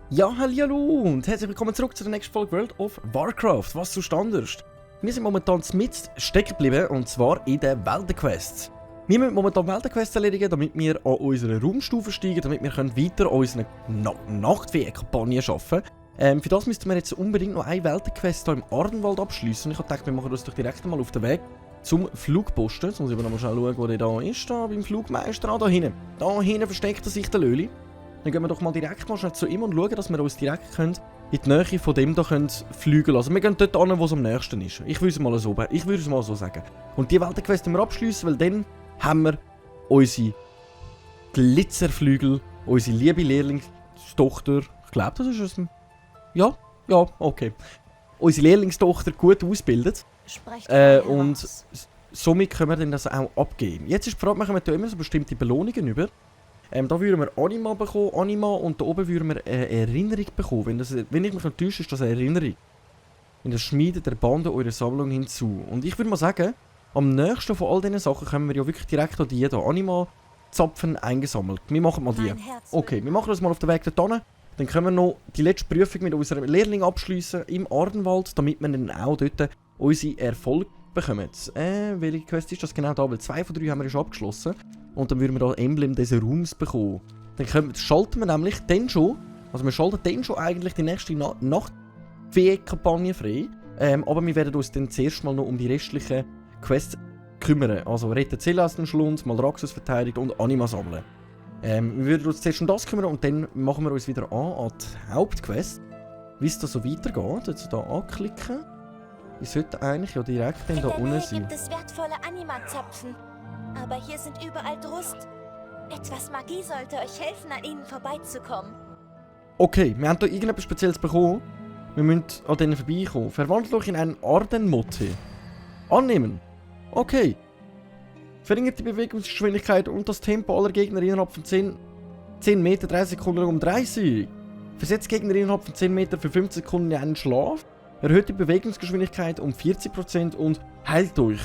Ja, hallo und herzlich willkommen zurück zu der nächsten Folge World of Warcraft. Was du standest. Wir sind momentan mitten stecken geblieben und zwar in den Weltenquests. Wir müssen momentan Weltenquests erledigen, damit wir an unsere Raumstufe steigen, damit wir weiter an unseren Nachtfee-Kampagne arbeiten können. Für das müssten wir jetzt unbedingt noch eine Weltenquest hier im Ardenwald abschließen. Ich habe gedacht, wir machen uns doch direkt mal auf den Weg zum Flugposten. Jetzt muss ich aber noch mal schauen, wo der da ist, da beim Flugmeister. Da hinten. Da hinten versteckt er sich, der Löli. Dann gehen wir doch mal direkt mal schnell zu ihm und schauen, dass wir uns direkt in die Nähe von dem da fliegen lassen. Wir gehen dort an, wo es am nächsten ist. Ich würde es mal so sagen. Und die Weltenquest wir abschließen, weil dann haben wir unsere Glitzerflügel, unsere liebe Lehrlingstochter. Ich glaube, das ist es. Ja, okay. Unsere Lehrlingstochter gut ausgebildet. Und somit können wir dann das auch abgeben. Jetzt ist die Frage, machen wir da immer so bestimmte Belohnungen über. Da würden wir Anima bekommen, und da oben würden wir eine Erinnerung bekommen. Wenn ich mich nicht täusche, ist das eine Erinnerung. In der Schmiede der Bande eurer Sammlung hinzu. Und ich würde mal sagen, am nächsten von all diesen Sachen können wir ja wirklich direkt an die hier Anima-Zapfen eingesammelt. Wir machen mal die. Okay, wir machen das mal auf den Weg dorthin. Dann können wir noch die letzte Prüfung mit unserem Lehrling abschließen im Ardenwald, damit wir dann auch dort unsere Erfolg bekommen. Welche Quest ist das genau da? Weil 2 von 3 haben wir schon abgeschlossen. Und dann würden wir da ein Emblem des Raums bekommen. Dann schalten wir nämlich dann schon, eigentlich die nächste Nachtfee-Kampagne frei. Aber wir werden uns dann zuerst mal noch um die restlichen Quests kümmern. Also retten Zelle aus dem Schlund, Malraxus verteidigt und Anima sammeln. Wir würden uns zuerst um das kümmern und dann machen wir uns wieder an die Hauptquest. Wie es da so weitergeht. Jetzt hier anklicken. Ich sollte eigentlich ja direkt dann da unten sein. Gibt es wertvolle Anima-Zapfen. Aber hier sind überall Drust. Etwas Magie sollte euch helfen, an ihnen vorbeizukommen. Okay, wir haben hier irgendetwas Spezielles bekommen. Wir müssen an denen vorbeikommen. Verwandelt euch in einen Ardenmotte. Annehmen. Okay. Verringert die Bewegungsgeschwindigkeit und das Tempo aller Gegner innerhalb von 10 Meter 30 Sekunden um 30. Versetzt Gegner innerhalb von 10 Meter für 5 Sekunden in einen Schlaf. Erhöht die Bewegungsgeschwindigkeit um 40% und heilt euch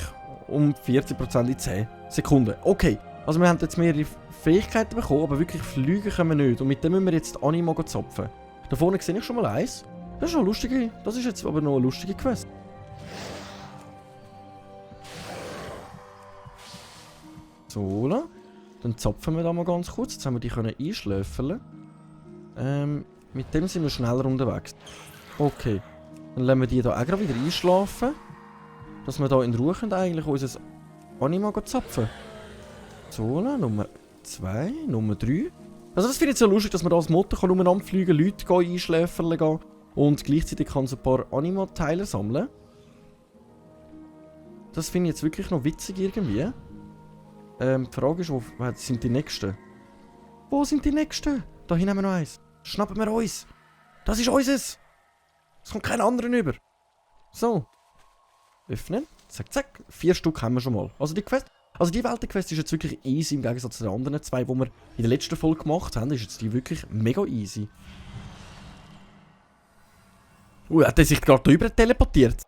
um 40% in 10 Sekunden. Okay, also wir haben jetzt mehrere Fähigkeiten bekommen, aber wirklich fliegen können wir nicht. Und mit dem müssen wir jetzt Anima zapfen. Da vorne sehe ich schon mal eins. Das ist eine lustige, das ist jetzt aber noch eine lustige Quest. So, dann zapfen wir da mal ganz kurz. Jetzt haben wir die einschläfern. Mit dem sind wir schneller unterwegs. Okay, dann lassen wir die da auch gerade wieder einschlafen. Dass wir da in Ruhe eigentlich unser Anima zapfen. So, Nummer 2, Nummer 3. Also das finde ich so lustig, dass man da als Motto kann umeinander fliegen, Leute einschläfern gehen und gleichzeitig kann so ein paar Anima-Teile sammeln. Das finde ich jetzt wirklich noch witzig irgendwie. Die Frage ist, wo sind die Nächsten? Wo sind die Nächsten? Da hinten haben wir noch eins. Schnappen wir uns. Das ist unseres. Es kommt kein anderen über. So. Öffnen. Zack, zack. 4 Stück haben wir schon mal. Also die Weltenquest ist jetzt wirklich easy im Gegensatz zu den anderen 2, die wir in der letzten Folge gemacht haben. Ist jetzt die wirklich mega easy. Hat er sich gerade drüber teleportiert?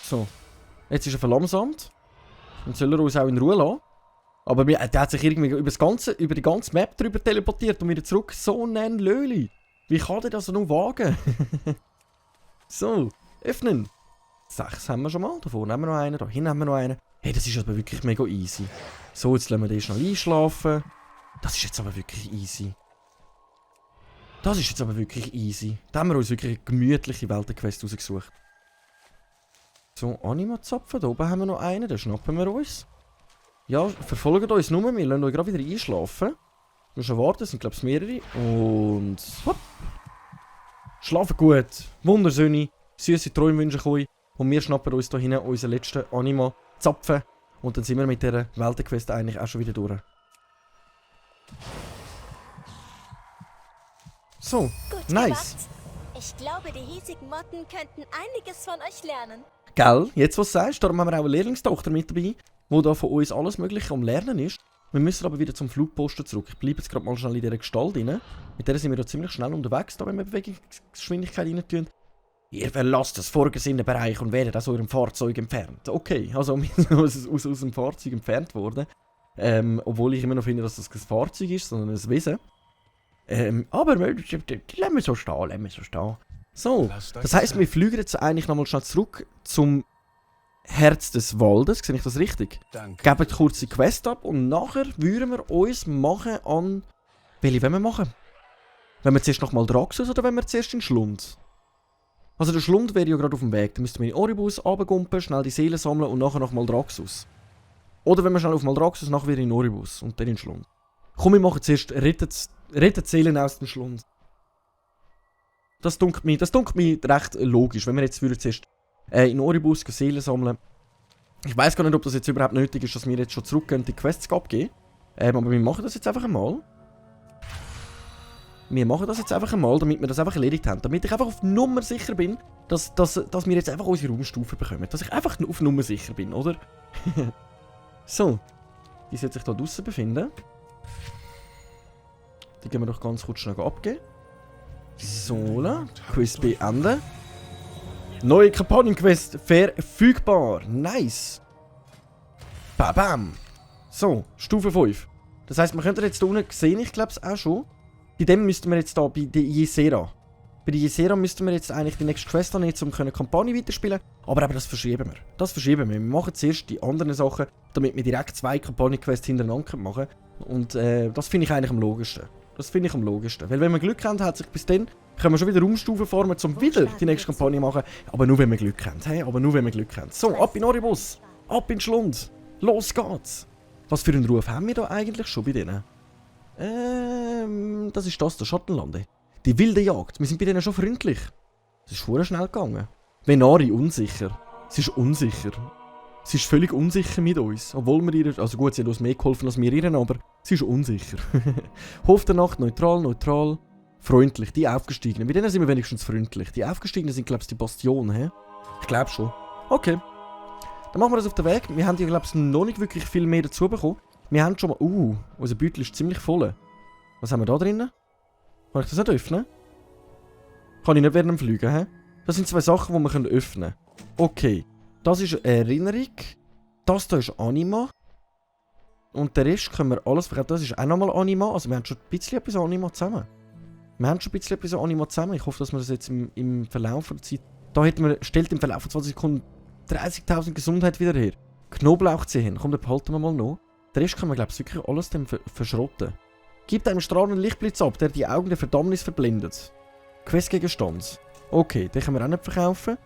So. Jetzt ist er verlangsamt. Dann soll er uns auch in Ruhe lassen. Aber der hat sich irgendwie über die ganze Map drüber teleportiert und wieder zurück. So ein Löli. Wie kann der das noch wagen? So, öffnen. 6 haben wir schon mal. Da vorne haben wir noch einen, da hinten haben wir noch einen. Hey, das ist aber wirklich mega easy. So, jetzt lassen wir den schnell einschlafen. Das ist jetzt aber wirklich easy. Da haben wir uns wirklich eine gemütliche Weltenquest rausgesucht. So, Anima-Zapfen. Da oben haben wir noch einen, den schnappen wir uns. Ja, verfolgt uns nur, wir lassen euch gerade wieder einschlafen. Wir schon warten, es sind glaube ich mehrere. Und hopp. Schlafen gut, wunderschöne, süße Träume wünschen euch. Und wir schnappen uns hier hinten unseren letzten Anima-Zapfen. Und dann sind wir mit dieser Weltenquest eigentlich auch schon wieder durch. So, gut nice. Gemacht. Ich glaube, die hiesigen Motten könnten einiges von euch lernen. Gell, jetzt was du sagst, darum haben wir auch eine Lehrlingstochter mit dabei, die da von uns alles Mögliche am Lernen ist. Wir müssen aber wieder zum Flugposten zurück. Ich bleibe jetzt gerade mal schnell in dieser Gestalt rein. Mit der sind wir ja ziemlich schnell unterwegs, da wenn wir Bewegungsgeschwindigkeit rein tun. Ihr verlasst das vorgesehene Bereich und werdet aus eurem Fahrzeug entfernt. Okay, also wir sind aus dem Fahrzeug entfernt worden. Obwohl ich immer noch finde, dass das kein Fahrzeug ist, sondern ein Wesen. Aber lassen wir so stehen, So, das heisst, wir fliegen jetzt eigentlich nochmal schnell zurück zum Herz des Waldes. Sehe ich das richtig? Danke. Geben kurz die Quest ab und nachher würden wir uns machen an... Welche wollen wir machen? Wenn wir zuerst nochmal Draxus oder wenn wir zuerst in Schlund? Also der Schlund wäre ja gerade auf dem Weg. Da müssten wir in Oribus runtergumpen, schnell die Seelen sammeln und nachher nochmal Draxus. Oder wenn wir schnell auf Maldraxus, nachher wieder in Oribus und dann in Schlund. Komm, wir machen zuerst rettet Seelen aus dem Schlund. Das dunkelt mir recht logisch, wenn wir jetzt zuerst in Oribus Seelen sammeln. Ich weiss gar nicht, ob das jetzt überhaupt nötig ist, dass wir jetzt schon zurückgehen, die Quests abgeben. Aber wir machen das jetzt einfach einmal. Wir machen das jetzt einfach einmal, damit wir das einfach erledigt haben. Damit ich einfach auf Nummer sicher bin, dass wir jetzt einfach unsere Raumstufe bekommen. Dass ich einfach auf Nummer sicher bin, oder? So. Die sollte sich da draussen befinden. Die gehen wir doch ganz kurz schnell abgeben. So, Quiz beenden. Neue Kampagnenquest verfügbar. Nice. Bam, bam. So, Stufe 5. Das heisst, wir könnten jetzt hier unten sehen, ich glaube es auch schon. Bei dem müssten wir jetzt da, bei der Ysera. Bei der Ysera müssten wir jetzt eigentlich die nächste Quest annehmen, um die Kampagne weiterspielen. Aber eben, das verschieben wir. Wir machen zuerst die anderen Sachen, damit wir direkt 2 Kampagnenquests hintereinander machen können. Und das finde ich eigentlich am logischsten. Weil wenn wir Glück haben, hat sich bis dann, können wir schon wieder Raumstufen formen, um wieder die nächste Kampagne zu machen. Aber nur wenn wir Glück haben. Hey? So, ab in Oribus. Ab in Schlund. Los geht's. Was für einen Ruf haben wir da eigentlich schon bei denen? Das ist das, der Schattenlande. Die wilde Jagd. Wir sind bei denen schon freundlich. Es ist vorher schnell gegangen. Venari unsicher. Sie ist unsicher. Sie ist völlig unsicher mit uns. Obwohl wir ihr... Also gut, sie hat uns mehr geholfen als wir ihr, aber sie ist unsicher. Hof der Nacht, neutral. Freundlich, die Aufgestiegenen. Bei denen sind wir wenigstens freundlich. Die Aufgestiegenen sind, glaube ich, die Bastion, hä? Ich glaube schon. Okay. Dann machen wir das auf den Weg. Wir haben ja, glaube ich, noch nicht wirklich viel mehr dazu bekommen. Wir haben schon mal... unser Beutel ist ziemlich voll. Was haben wir da drinnen? Kann ich das nicht öffnen? Kann ich nicht während dem Fliegen, hä? Das sind 2 Sachen, die wir öffnen können. Okay. Das ist eine Erinnerung. Das hier ist Anima. Und den Rest können wir alles verkaufen. Das ist auch nochmal Anima. Also wir haben schon ein bisschen etwas Anima zusammen. Ich hoffe, dass wir das jetzt im Verlauf der Zeit... Da hätten wir... Stellt im Verlauf von 20 Sekunden 30.000 Gesundheit wieder her. Knoblauchzehen. Komm, den behalten wir mal noch. Den Rest können wir, glaube ich, wirklich alles dann verschrotten. Gibt einem strahlenden Lichtblitz ab, der die Augen der Verdammnis verblendet. Questgegenstand. Okay, den können wir auch nicht verkaufen.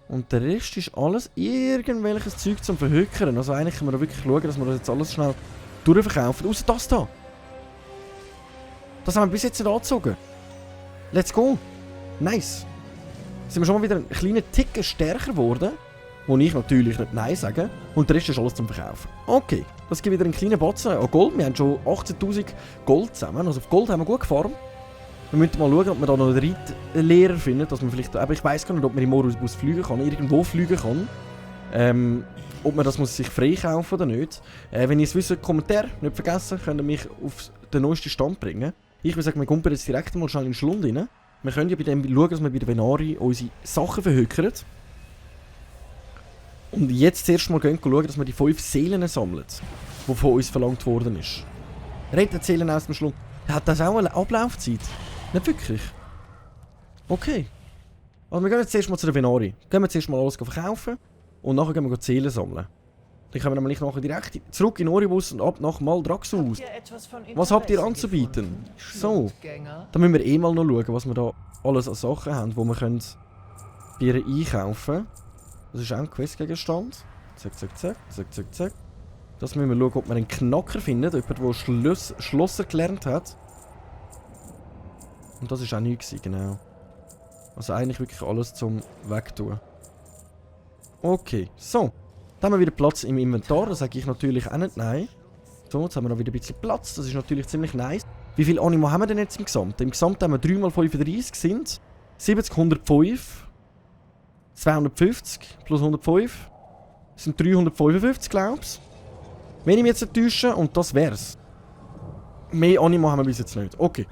Und der Rest ist alles irgendwelches Zeug zum Verhökern. Also eigentlich können wir da wirklich schauen, dass wir das jetzt alles schnell durchverkaufen. Außer das da. Das haben wir bis jetzt nicht angezogen. Let's go. Nice. Sind wir schon mal wieder einen kleinen Ticken stärker geworden. Wo ich natürlich nicht Nein sage. Und der Rest ist alles zum Verkaufen. Okay. Das gibt wieder einen kleinen Batzen an Gold. Wir haben schon 18.000 Gold zusammen. Also auf Gold haben wir gut gefahren. Wir müssen mal schauen, ob wir da noch einen Reitlehrer finden. Dass man vielleicht... Aber ich weiss gar nicht, ob man im Oribus fliegen kann. Irgendwo fliegen kann. Ob man das muss sich freikaufen oder nicht. Wenn ihr es wisst, Kommentar nicht vergessen. Könnt ihr mich auf den neuesten Stand bringen. Ich würde sagen, wir kommen jetzt direkt mal schnell in den Schlund rein. Wir können ja bei dem schauen, dass wir bei der Venari unsere Sachen verhökern. Und jetzt zuerst mal schauen, dass wir die 5 Seelen sammeln, die von uns verlangt worden ist. Rettet Seelen aus dem Schlund. Hat das auch eine Ablaufzeit? Nicht wirklich. Okay. Also wir gehen jetzt zuerst mal zu der Venari. Gehen wir zuerst mal alles verkaufen. Und nachher gehen wir die Seelen sammeln. Dann können wir nämlich nachher direkt zurück in Oribus und ab nach Maldraxus. Was habt ihr anzubieten? So. Dann müssen wir eh mal noch schauen, was wir da alles an Sachen haben, die wir können bei ihr einkaufen können. Das ist auch ein Questgegenstand. Zack. Das müssen wir schauen, ob wir einen Knacker finden. Jemand, der Schlosser gelernt hat. Und das war auch nichts, genau. Also eigentlich wirklich alles zum Wegtun. Okay, so. Dann haben wir wieder Platz im Inventar. Da sage ich natürlich auch nicht nein. So, jetzt haben wir noch wieder ein bisschen Platz. Das ist natürlich ziemlich nice. Wie viele Anima haben wir denn jetzt im Gesamt? Im Gesamt haben wir 3x35 sind 70, 105. 250 plus 105 sind 355, glaube ich. Wenn ich mich jetzt täusche, und das wär's. Mehr Animo haben wir bis jetzt nicht. Okay.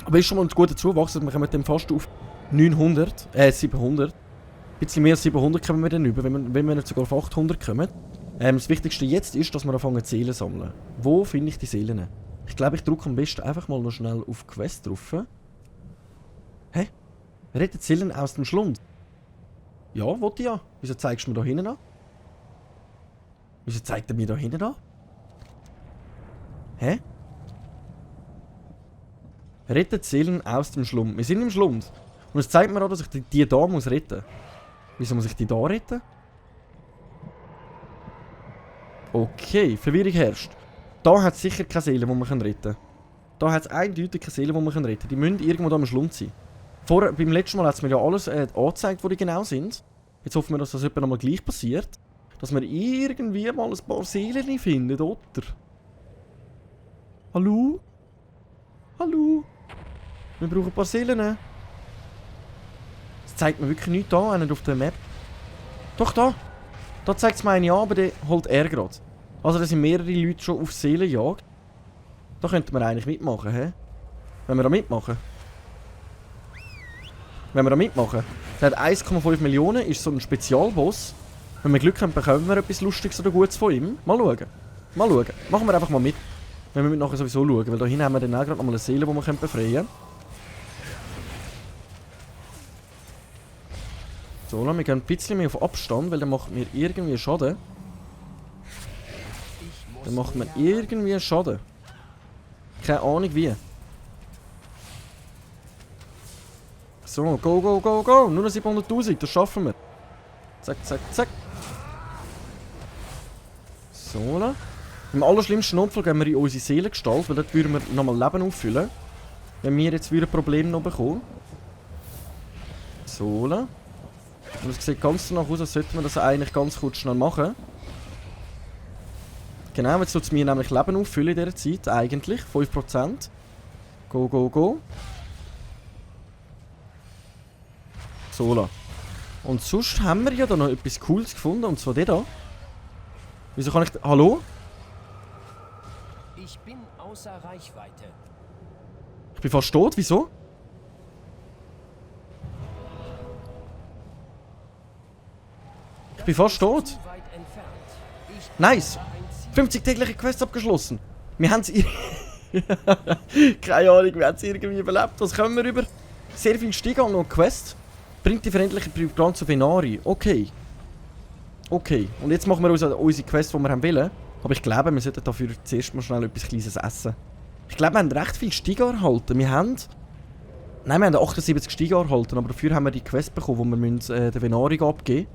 Aber ist schon mal ein guter Zuwachs, wir kommen dann fast auf 700. Ein bisschen mehr als 700 kommen wir dann über, wenn wir nicht sogar auf 800 kommen. Das Wichtigste jetzt ist, dass wir anfangen Seelen zu sammeln. Wo finde ich die Seelen? Ich glaube, ich drücke am besten einfach mal noch schnell auf Quest drauf. Hä? Rettet Seelen aus dem Schlund? Ja, wollte ich ja. Wieso zeigst du mir da hinten an? Wieso zeigt er mir da hinten an? Hä? Rettet Seelen aus dem Schlund. Wir sind im Schlund. Und es zeigt mir auch, dass ich die da muss retten. Wieso muss ich die da retten? Okay, Verwirrung herrscht. Da hat es sicher keine Seelen, die man retten kann. Da hat es eindeutig keine Seelen, die man retten kann. Die müssen irgendwo da am Schlund sein. Beim letzten Mal hat es mir ja alles angezeigt, wo die genau sind. Jetzt hoffen wir, dass das etwa nochmal gleich passiert. Dass wir irgendwie mal ein paar Seelen finden, oder? Hallo? Hallo? Wir brauchen ein paar Seelen. Das zeigt mir wirklich nichts da, nicht auf der Map. Doch, da. Da zeigt es mir eine an, aber den holt er gerade. Also da sind mehrere Leute schon auf Seelenjagd. Da könnten wir eigentlich mitmachen, hä? Wenn wir da mitmachen. Wenn wir da mitmachen. Der hat 1,5 Millionen, ist so ein Spezialboss. Wenn wir Glück haben, bekommen wir etwas Lustiges oder Gutes von ihm. Mal schauen. Mal schauen. Machen wir einfach mal mit. Wenn wir mit nachher sowieso schauen. Weil da hinten haben wir dann auch gerade nochmal eine Seele, die wir befreien können. So, wir gehen ein bisschen mehr auf Abstand, weil der macht mir irgendwie Schaden. Der macht mir irgendwie Schaden. Keine Ahnung wie. So, go, go, go, go. Nur noch 700'000, das schaffen wir. Zack, zack, zack. So. Im allerschlimmsten Notfall gehen wir in unsere Seelengestalt, weil dort würden wir nochmal Leben auffüllen. Wenn wir jetzt wieder ein Problem noch bekommen. So. Und es sieht ganz danach aus, als sollten wir das eigentlich ganz kurz schnell machen. Genau, jetzt tut es mir nämlich Leben auffüllen in dieser Zeit, eigentlich. 5%. Go, go, go. So. Und sonst haben wir ja da noch etwas Cooles gefunden, und zwar den da. Wieso kann ich... Hallo? Ich bin außer Reichweite. Ich bin fast tot, wieso? Ich bin fast tot. Nice. 50 tägliche Quests abgeschlossen. Wir haben es... Keine Ahnung, wir haben es irgendwie überlebt. Was können wir über? Sehr viel Stiege und noch Quest. Bringt die verendliche Programm zu Venari. Okay. Okay. Und jetzt machen wir unsere Quest, die wir haben wollen. Aber ich glaube, wir sollten dafür zuerst mal schnell etwas Kleines essen. Ich glaube, wir haben recht viel Stiege erhalten. Wir haben... Nein, wir haben 78 Stiege erhalten, aber dafür haben wir die Quest bekommen, wo wir müssen, den Venari abgeben.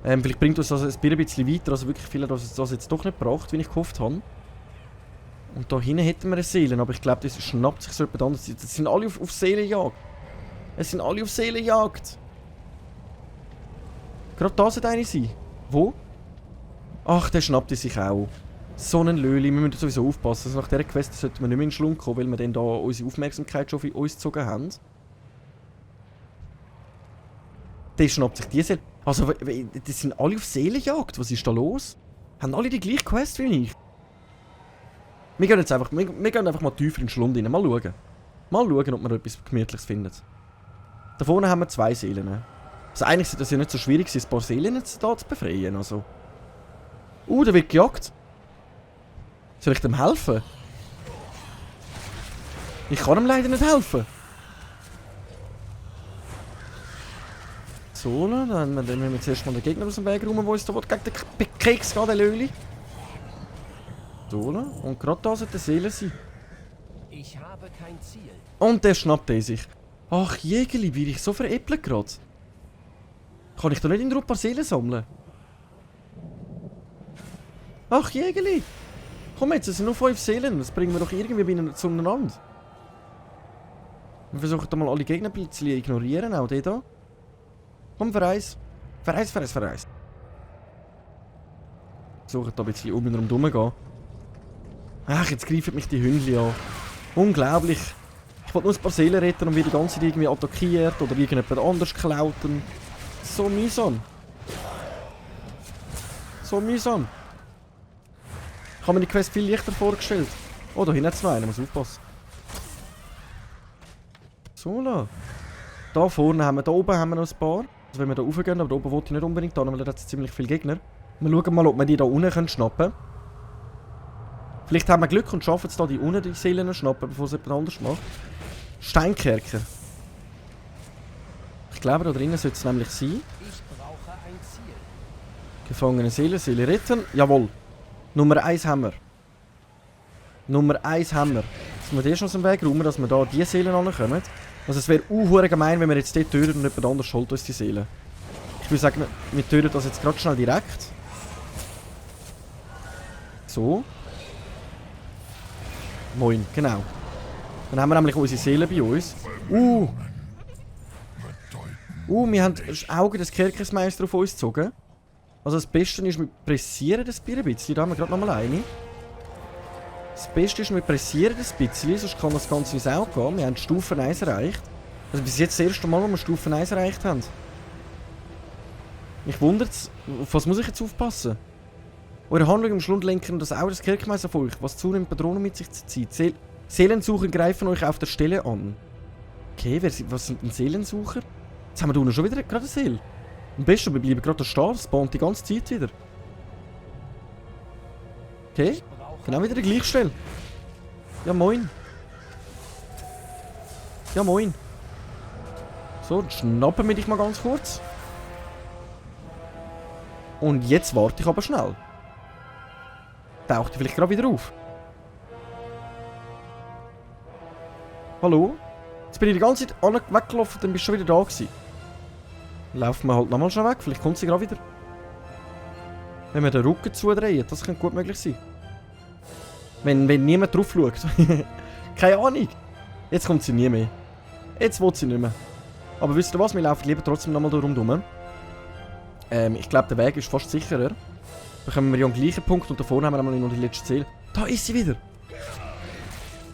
Vielleicht bringt uns das ein bisschen weiter, also wirklich viele haben das jetzt doch nicht gebracht, wie ich gehofft habe. Und da hinten hätten wir eine Seele, aber ich glaube, das schnappt sich so jemand anderes. Das sind alle auf Seelenjagd. Es sind alle auf Seelenjagd. Gerade da sollte eine sein. Wo? Ach, der schnappte sich auch. So ein Löli, wir müssen sowieso aufpassen. Also nach dieser Quest sollten wir nicht mehr in den Schlund kommen, weil wir dann da unsere Aufmerksamkeit schon für uns gezogen haben. Der schnappt sich die Seele. Also, das sind alle auf Seelenjagd. Was ist da los? Haben alle die gleiche Quest wie ich? Wir gehen jetzt einfach, wir gehen einfach mal tiefer in den Schlund rein. Mal schauen. Mal schauen, ob wir etwas Gemütliches finden. Da vorne haben wir 2 Seelen. Also eigentlich ist das ja nicht so schwierig, ein paar Seelen jetzt da zu befreien. Also. Der wird gejagt. Soll ich dem helfen? Ich kann ihm leider nicht helfen. So, dann müssen wir zuerst mal den Gegner aus dem Weg räumen, der uns da gegen den Keks geht, der Löli. So, und gerade da sollte eine Seele sein. Ich habe kein Ziel. Und der schnappt er sich. Ach, Jägerli, bin ich so veräppelt gerade. Kann ich da nicht in der paar Seelen sammeln? Ach, Jägerli. Komm jetzt, es sind nur 5 Seelen. Das bringen wir doch irgendwie zueinander. Wir versuchen da mal alle Gegner ein bisschen zu ignorieren, auch den da. Komm, verreis. Verreis. Versuchen da ein bisschen um ihn herum gehen. Ach, jetzt greifen mich die Hündchen an. Unglaublich. Ich wollte nur ein paar Seelen retten und werde die ganze Zeit irgendwie attackiert oder irgendjemand anders geklaut. So mühsam. So mühsam. Ich habe mir die Quest viel leichter vorgestellt. Oh, da hinten hat es noch einen, muss aufpassen. So, la. Da vorne haben wir, da oben haben wir noch ein paar. Also wenn wir da raufgehen, aber da oben wollte ich nicht unbedingt hin, weil da hat es ziemlich viele Gegner. Wir schauen mal, ob wir die da unten schnappen können. Vielleicht haben wir Glück und schaffen es da die unten die Seelen schnappen, bevor es jemand anders macht. Steinkerker. Ich glaube, da drinnen sollte es nämlich sein. Ich brauche ein Ziel. Gefangene Seele, Seele retten. Jawohl. Nummer 1 haben wir. Nummer 1 haben wir. Jetzt müssen wir die schon aus dem Weg räumen, dass wir da die Seelen ankommen. Also es wäre gemein, wenn wir jetzt dort töten und jemand anders holt uns die Seele. Ich würde sagen, wir töten das jetzt gerade schnell direkt. So. Moin, genau. Dann haben wir nämlich unsere Seele bei uns. Wir haben das Auge des Kerkersmeisters auf uns gezogen. Also das Beste ist, wir pressieren das ein bisschen. Da haben wir gerade nochmal eine. Das Beste ist, wir pressieren das ein bisschen, sonst kann das Ganze ins Auge gehen. Wir haben Stufe 1 erreicht. Also bis jetzt das erste Mal, wo wir Stufe 1 erreicht haben. Mich wundert es, auf was muss ich jetzt aufpassen? Eure Handlung im Schlund lenken das Auge des Kerkermeisters auf euch, was zunehmend Bedrohung mit sich zieht. Seelensucher greifen euch auf der Stelle an. Okay, was sind denn Seelensucher? Jetzt haben wir da unten schon wieder gerade eine Seele. Am besten, wir bleiben gerade da stehen, das spawnt die ganze Zeit wieder. Okay, genau wieder die gleiche Stelle. Ja moin. Ja moin. So, dann schnappen wir dich mal ganz kurz. Und jetzt warte ich aber schnell. Taucht die vielleicht gerade wieder auf? Hallo? Jetzt bin ich die ganze Zeit weggelaufen, dann bist du schon wieder da gewesen. Laufen wir halt nochmal schnell weg, vielleicht kommt sie gerade wieder. Wenn wir den Rücken zudrehen, das könnte gut möglich sein. Wenn niemand drauf schaut. Keine Ahnung. Jetzt kommt sie nie mehr. Jetzt will sie nicht mehr. Aber wisst ihr was, wir laufen lieber trotzdem nochmal da rum. Ich glaube, der Weg ist fast sicherer. Da kommen wir ja am gleichen Punkt und da vorne haben wir noch die letzte Seele. Da ist sie wieder.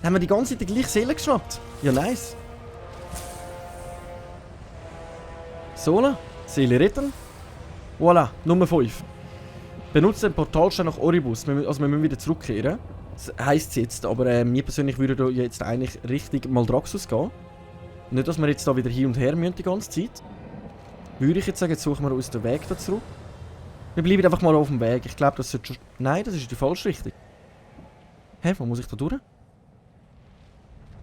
Dann haben wir die ganze Zeit die gleiche Seele geschnappt. Ja, nice. So, Seele retten. Voilà, Nummer 5. Benutzt den Portalstein nach Oribus. Also wir müssen wieder zurückkehren. Das heisst es jetzt, aber mir persönlich würde da jetzt eigentlich richtig Maldraxxus gehen. Nicht, dass wir jetzt da wieder hin und her müssen die ganze Zeit. Würde ich jetzt sagen, jetzt suchen wir uns den Weg da zurück. Wir bleiben einfach mal auf dem Weg. Ich glaube, das sollte schon... Nein, das ist die falsche Richtung. Hä, wo muss ich da durch?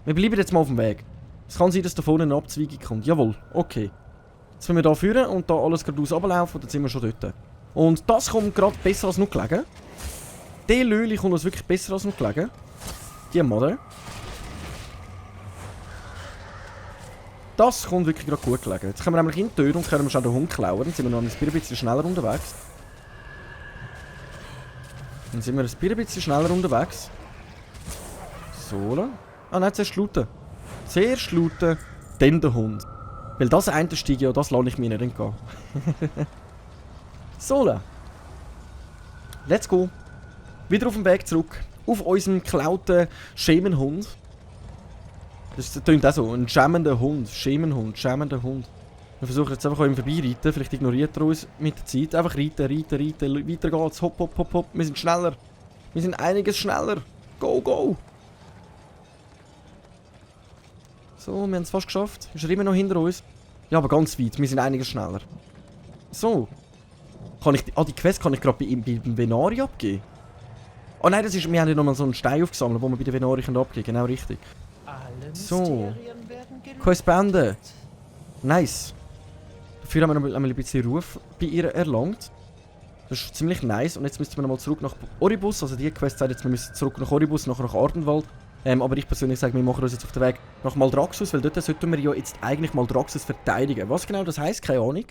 Wir bleiben jetzt mal auf dem Weg. Es kann sein, dass da vorne eine Abzweigung kommt. Jawohl, okay. Jetzt müssen wir da führen und da alles geradeaus runterlaufen und dann sind wir schon dort. Und das kommt gerade besser als noch gelegen. Der Löli kommt uns wirklich besser als noch gelegen. Die Mother. Das kommt wirklich gerade gut gelegen. Jetzt können wir nämlich in die Tür und können wir schon den Hund klauen. Dann sind wir noch ein bisschen schneller unterwegs. So. Ah nein, zuerst looten. Zuerst looten, dann der Hund. Weil das eine Stieg, ja, das lasse ich mir nicht entgehen. So. Let's go. Wieder auf dem Weg zurück. Auf unserem geklauten Schemenhund. Das klingt auch so. Ein schämender Hund. Schemenhund. Schämender Hund. Wir versuchen jetzt einfach an ihm vorbeireiten. Vielleicht ignoriert er uns mit der Zeit. Einfach reiten. Weiter geht's. Hopp, hopp, hopp, hopp. Wir sind schneller. Wir sind einiges schneller. Go, go. So, wir haben es fast geschafft. Ist er immer noch hinter uns? Ja, aber ganz weit. Wir sind einiges schneller. So. Kann ich die Quest kann ich gerade beim Venari abgeben? Oh nein, wir haben ja nochmal so einen Stein aufgesammelt, wo wir bei den Venari abgeben können. Genau, richtig. So. Quest beenden. Nice. Dafür haben wir noch ein bisschen Ruf bei ihr erlangt. Das ist ziemlich nice. Und jetzt müssen wir nochmal zurück nach Oribus. Also die Quest sagt jetzt, wir müssen zurück nach Oribus, nachher nach Ardenwald. Aber ich persönlich sage, wir machen uns jetzt auf den Weg nach Maldraxxus, weil dort sollten wir ja jetzt eigentlich Maldraxxus verteidigen. Was genau das heisst, keine Ahnung.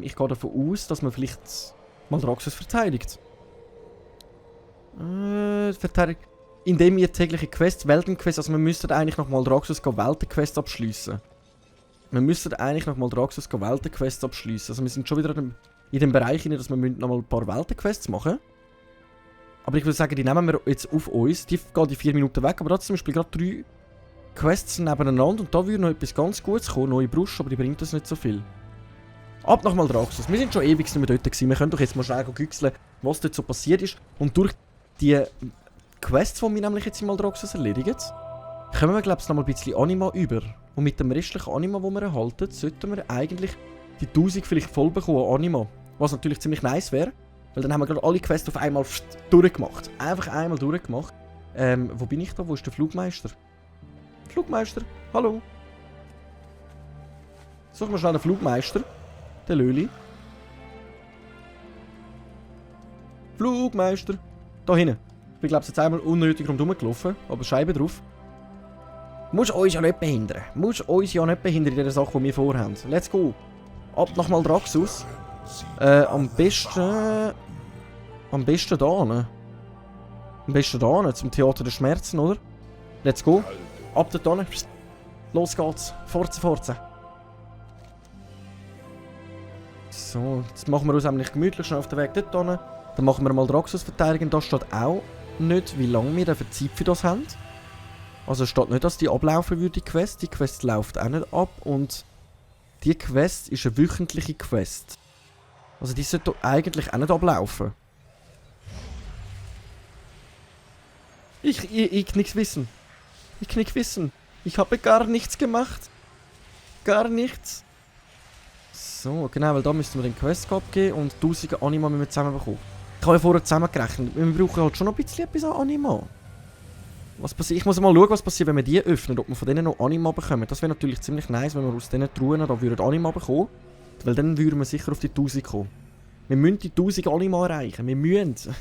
Ich gehe davon aus, dass man vielleicht Maldraxxus verteidigt. Indem wir tägliche Quests, Weltenquests, also wir müssten eigentlich nach Maldraxxus Weltenquests abschliessen. Also wir sind schon wieder in dem Bereich, dass wir noch mal ein paar Weltenquests machen. Aber ich würde sagen, die nehmen wir jetzt auf uns. Die gehen die 4 Minuten weg, aber da zum Beispiel gerade 3 Quests nebeneinander und da würde noch etwas ganz Gutes kommen. Neue Brust, aber die bringt uns nicht so viel. Ab nach Maldraxxus. Wir sind schon ewig nicht mehr dort gewesen. Wir können doch jetzt mal schnell güchseln, was dort so passiert ist. Und durch die Quests, die wir nämlich jetzt in Maldraxxus erledigen, kommen wir, glaube ich, noch mal ein bisschen Anima über. Und mit dem restlichen Anima, das wir erhalten, sollten wir eigentlich die 1000 vielleicht voll bekommen an Anima. Was natürlich ziemlich nice wäre, weil dann haben wir gerade alle Quests auf einmal durchgemacht. Einfach einmal durchgemacht. Wo bin ich da? Wo ist der Flugmeister? Flugmeister, hallo. Suchen wir schnell den Flugmeister. Den Löli. Flugmeister. Da hinten. Ich bin, glaube ich, jetzt einmal unnötig rundherum gelaufen, aber Scheibe drauf. Muss uns ja nicht behindern. Muss uns ja nicht behindern in der Sache, die wir vorhaben. Let's go. Ab nach Maldraxxus. Am besten da, ne? Am besten da, ne? Zum Theater der Schmerzen, oder? Let's go. Ab dort hin. Los geht's. Forza. So, jetzt machen wir uns nämlich gemütlich schon auf den Weg dort hin. Dann machen wir mal Maldraxxus verteidigen. Da steht auch nicht, wie lange wir Zeit für das haben. Also es steht nicht, dass die ablaufen würde, die Quest. Die Quest läuft auch nicht ab. Und die Quest ist eine wöchentliche Quest. Also die sollte eigentlich auch nicht ablaufen. Ich nichts wissen. Ich habe gar nichts gemacht. Gar nichts. So, genau, weil da müssten wir den Quest abgeben und 1000 Anima müssen wir zusammen bekommen. Ich habe ja vorher zusammengerechnet. Wir brauchen halt schon noch ein bisschen etwas an Anima. Was passiert? Ich muss mal schauen, was passiert, wenn wir die öffnen. Ob wir von denen noch Anima bekommen. Das wäre natürlich ziemlich nice, wenn wir aus diesen Truhen da würden Anima bekommen. Weil dann würden wir sicher auf die 1000 kommen. Wir müssen die 1000 Anima erreichen. Wir müssen.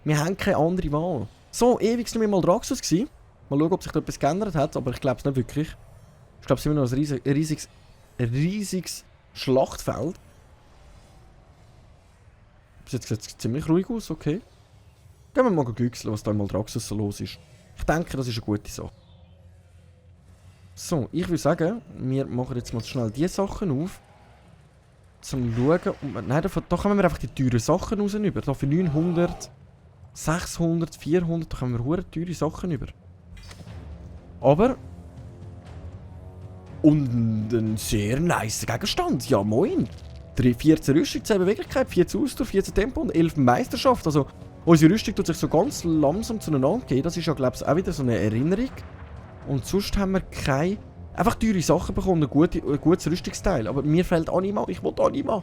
Wir haben keine andere Wahl. So, ewig sind wir mal Maldraxxus gewesen. Mal schauen, ob sich da etwas geändert hat, aber ich glaube es nicht wirklich. Ich glaube, es ist immer noch ein riesiges Schlachtfeld. Bis jetzt sieht es ziemlich ruhig aus, okay. Gehen wir mal glückseln, was da in Maldraxxus so los ist. Ich denke, das ist eine gute Sache. So, ich würde sagen, wir machen jetzt mal schnell diese Sachen auf. Zum Schauen. Nein, da kommen wir einfach die teuren Sachen raus über. Da für 900, 600, 400, da kommen wir hure teure Sachen über. Aber. Und ein sehr nice Gegenstand. Ja, moin. 14 Rüstung, 10 Beweglichkeit, 14 Ausdauer, 14 Tempo und 11 Meisterschaft. Also, unsere Rüstung tut sich so ganz langsam zueinander gehen. Das ist ja, glaube ich, auch wieder so eine Erinnerung. Und sonst haben wir keine. Einfach teure Sachen bekommen, ein gutes Rüstungsteil. Aber mir fehlt Anima. Ich will Anima.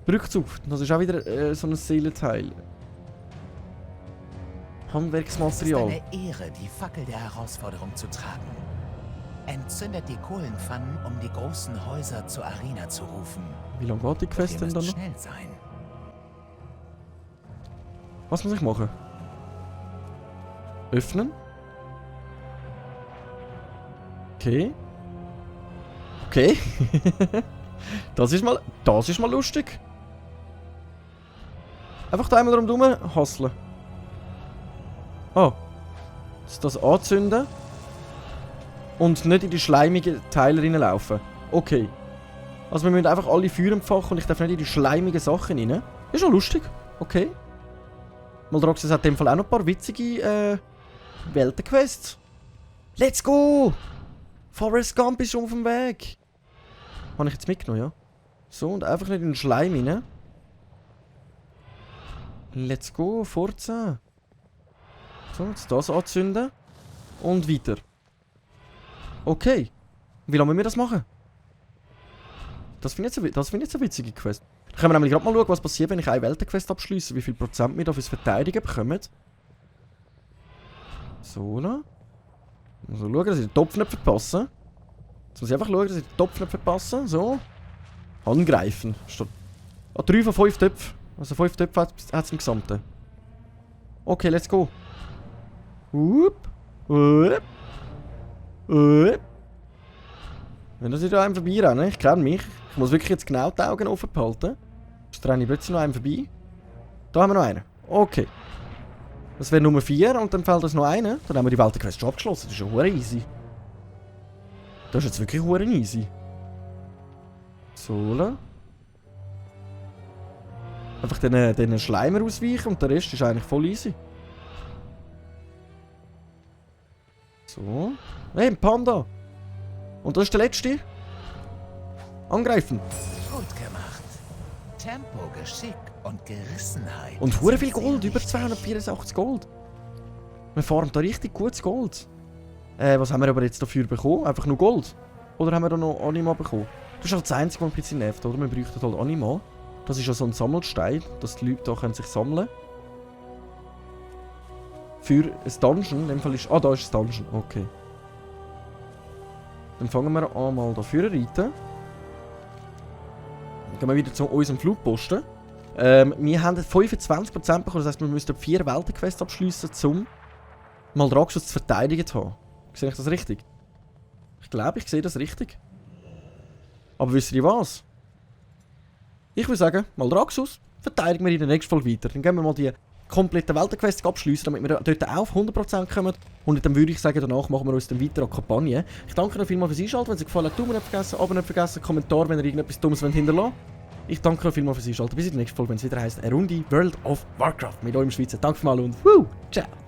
Rückzug. Das ist auch wieder so ein Seelenteil. Handwerksmaterial. Es ist eine Ehre, die Fackel der Herausforderung zu tragen. Entzündet die Kohlenpfannen, um die großen Häuser zur Arena zu rufen. Wie lange geht die Quest denn dann noch? Schnell sein. Was muss ich machen? Öffnen. Okay. Okay. Das ist mal lustig. Einfach da einmal rundherum hustlen. Oh. Das anzünden. Und nicht in die schleimigen Teile reinlaufen. Okay. Also wir müssen einfach alle Feuer empfachen und ich darf nicht in die schleimigen Sachen rein. Ist schon lustig. Okay. Maldraxxus hat in dem Fall auch noch ein paar witzige Weltenquests. Let's go! Forrest Gump ist schon auf dem Weg. Habe ich jetzt mitgenommen, ja? So, und einfach nicht in den Schleim rein. Let's go, Forza. So, jetzt das anzünden. Und weiter. Okay. Wie lange müssen wir das machen? Das finde ich jetzt eine witzige Quest. Da können wir nämlich gerade mal schauen, was passiert, wenn ich eine Weltenquest abschließe. Wie viel Prozent wir da fürs Verteidigen bekommen. So, da. Ich muss schauen, dass ich den Topf nicht verpasse. Jetzt muss ich einfach schauen, dass ich den Topf nicht verpasse. So. Angreifen. Statt 3 von 5 Töpfen. Also 5 Töpfe hat es im Gesamten. Okay, let's go. Wenn das nicht an einem vorbeirennen, ich kenne mich. Ich muss wirklich jetzt genau die Augen offen behalten. Jetzt renne ich plötzlich noch einem vorbei. Da haben wir noch einen. Okay. Das wäre Nummer 4 und dann fällt das noch einer. Dann haben wir die Weltenquest schon abgeschlossen. Das ist ja hure easy. Das ist jetzt wirklich hure easy. So. Einfach den Schleimer ausweichen und der Rest ist eigentlich voll easy. So. Hey, ein Panda! Und das ist der letzte. Angreifen. Gut gemacht. Tempo geschickt. und Gerissenheit. Und hure viel sind Gold, sehr über wichtig. 284 Gold. Wir farmen da richtig gutes Gold. Was haben wir aber jetzt dafür bekommen? Einfach nur Gold? Oder haben wir da noch Anima bekommen? Das ist halt das Einzige, was ein bisschen nervt, oder? Wir bräuchten halt Anima. Das ist ja so ein Sammelstein, dass die Leute da können sich sammeln können. Für ein Dungeon, in dem Fall ist... Ah, da ist das Dungeon, okay. Dann fangen wir an, mal dafür reiten. Dann gehen wir wieder zu unserem Flugposten. Wir haben 25% bekommen, das heisst, wir müssten 4 Weltenquests abschliessen, um Maldraxxus zu verteidigen zu haben. Sehe ich das richtig? Ich glaube, ich sehe das richtig. Aber wisst ihr was? Ich würde sagen, Maldraxxus verteidigen wir in der nächsten Folge weiter. Dann gehen wir mal die komplette Weltenquest abschließen, damit wir dort auch auf 100% kommen. Und dann würde ich sagen, danach machen wir uns dann weiter an die Kampagne. Ich danke euch vielmals fürs Einschalten. Wenn es euch gefallen hat, Daumen nicht vergessen, Abo nicht vergessen, Kommentar, wenn ihr irgendetwas Dummes hinterlassen wollt. Ich danke euch vielmals fürs Einschalten. Bis in der nächsten Folge, wenn es wieder heisst, eine Runde World of Warcraft mit eurem Schweizer. Danke mal und ciao!